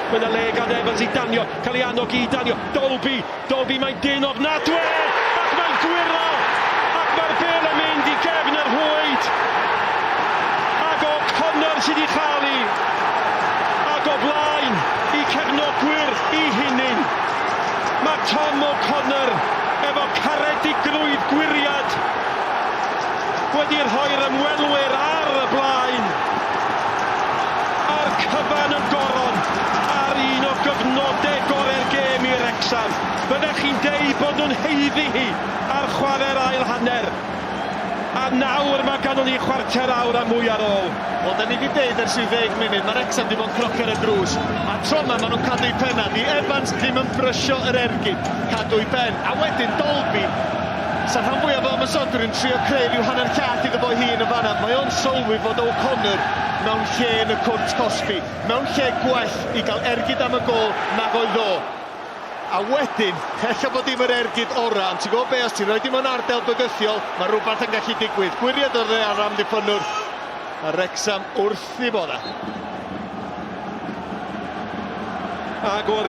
Mae yna le gan Evans i danio, cael ei annog i danio. Dolby, Dolby mae'n dyn ofnadwy! Ac mae'n gwyro! Ac mae'r bêl yn mynd i gefn yr rhwyd! Ac O'Connor sydd wedi chael hi! Ac o flaen i cefnogwyr i hunin. Mae Tom O'Connor efo caredigrwydd gwyriad wedi rhoi'r ymwelwyr ar y blaen. A'r cyfan yn goron ar un o gyfnodau gorau'r gêm i Wrecsam. Byddech chi'n deud bod nhw'n haeddu hi ar chwarae'r ail hanner. A nawr mae ganddo ni chwarter awr a mwy ar ôl. Wel, da ni wedi deud ers rhyw ddeg munud, mae Wrecsam wedi bod yn crocio ar y drws. A tro yma, maen nhw'n cadw eu penna. Di Evans ddim yn brysio yr ergyd, cadw ei ben. A wedyn Dolby, sa'r rhan fwyaf o ymosodwyr yn trio creu rhyw hanner llath iddo fo'i hun yn fanna. Mae o'n sylwi fod O'Connor mewn lle yn y cwrt cosbi, mewn lle gwell i gael ergyd am y gôl nag oedd o. A wedyn, ella bod dim yr ergyd orau, ond ti'n gwybod be, os ti'n rhoi di mewn ardal bygythiol, mae rhywbeth yn gallu digwydd. Gwyriad o'r dde ar amddiffynnwr, a Wrecsam wrth i bodda. Ac o'r